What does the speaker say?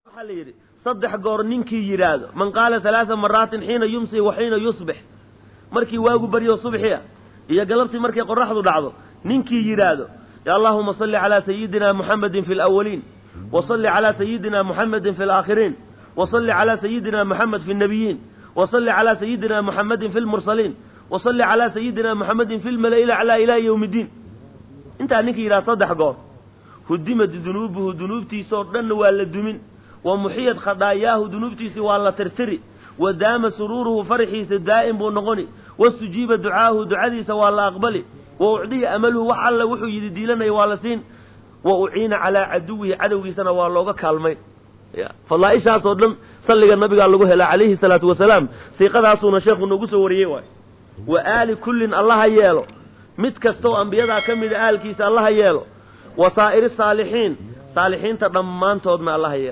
Waxaa la yidhi saddex goor ninkii yidhaahdo, man qaala halaaa maraatin xiina yumsi wa xiina yusbix, markii waagu baryo subxiya iyo galabtii markay qoraxdu dhacdo, ninkii yidhaahdo allahuma salli calaa sayidina muxamedin fi lawaliin, wa salli calaa sayidina muxamedin fi alaakhiriin, wa salli calaa sayidina muxamed fi nnabiyiin, wa salli calaa sayidina muxamedin fi lmursaliin, wa salli calaa sayidina muxamedin fi lmala'i laclaa ilaa yowmi ddiin. Intaa ninkii yidhahdo saddex goor, hudimad dunuubuhu, dunuubtiisoo dhanna waa la dumin, wa muxiyad khadaayaahu, dunuubtiisii waa la tirtiri, wa daama suruuruhu, farxiisa daa'im buu noqoni, wastujiiba ducaahu, ducadiisa waa la aqbali, wa ucdiya amaluhu, wax alla wuxuu yidi diilanaya waa la siin, wa uciina calaa caduwihi, cadowgiisana waa looga kaalmay. Fadlaaishaasoo dhan salliga nabigaa lagu helaa calayhi salaatu wasalaam. Siiqadaasuuna sheekhu noogu soo wariyey. Waay wa aali kullin, allaha yeelo mid kastoo ambiyadaa ka mida aalkiisa allaha yeelo, wa saa'iri saalixiin, saalixiinta dhammaantoodna allaha yeelo.